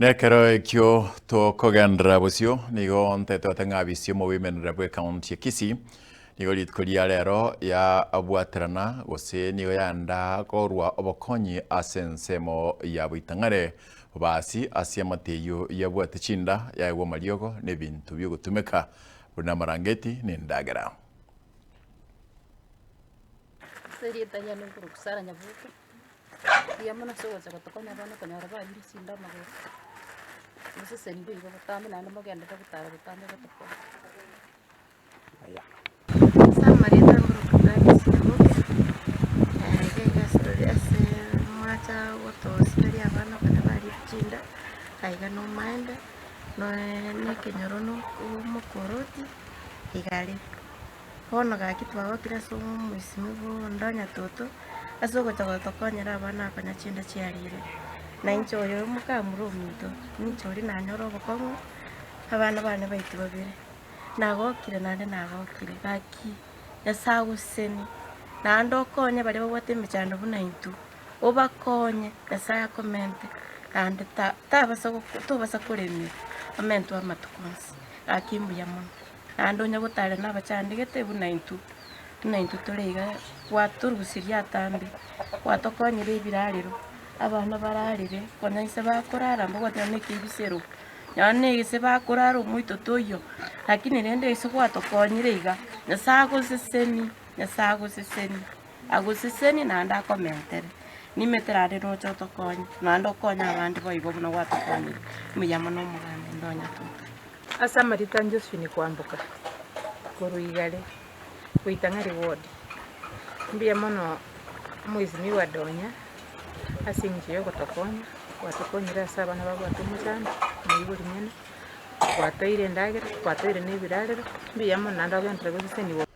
Nekero ekio tokogenderera bosio, nigo ntetwete ng'a abisi omobimenere bw'ecounty ya Kisii nigo rituko ria rero yabwaterana gose nigo yaenda korwa obokonyi ase ensemo ya Boitang'are Bobasi ase amate eyio yabwate chinda yaegwa amariogo na ebinto biogotumeka buna amarangeti na endagera. Ase erieta riane nkorokwa Sarah Nyaboke, mbuya mono ase ogocha gotokonya abana okonyora banyure chinda amagoro, mosesenigwe igo botambe naende mogenderere gotara botambe gotokonya. Ase amarieta nkorokwa Gladys Nyaboke, iga iga ase tore ase mwacha gotosiberia abana konya baria chinda, aiga na omoembe, na ekenyoro na omokoroti, iga aria. Bono gaki twagokire ase omoisimi bonde onye toto, ase ogocha gotokonyera abana aba konya chinda chiarire. Na inche oyo omokamura ominto, ninche oria nanyora obokong'u, abana bane baito babere, nagokire naende nagokire gaki Nyasae agosesenie, naende okonye baria babwate emechando buna intwe, obakonye Nyasae akomente naende ta tabasa tobasa koremia, omentwe amatuko onsi, gaki mbuya mono. Naende onye gotare nabachandegete buna intwe, buna intwe tore iga, gwatorusirie atambe, gwatokonyire ebirarero, abana bararere, konya inse bakorara mbabwate nonye na ekebisero, nonye na ase bakorara omoito toiyo, lakini rende ase gwatokonyire iga, Nyasae agosesenie, Nyasae agosesenie, agosesenie naende akomentere, nimete naende noche otokonye, naende okonye abande boigo buna gwatokonyire, mbuya mono omoganda onde onya toto. Ase amarieta a Josephine kwamboka korwa Igare goika ng'a reward. Mbuya mono omwesimigwa Donya ase eng'encho ya ogotokonya, gwatokonyire ase abana babwate omochando, omoibori mwene, gwatoeire endagera, gwatoeire na ebirarero, mbuya mono naende ogenderere gosesenigwa.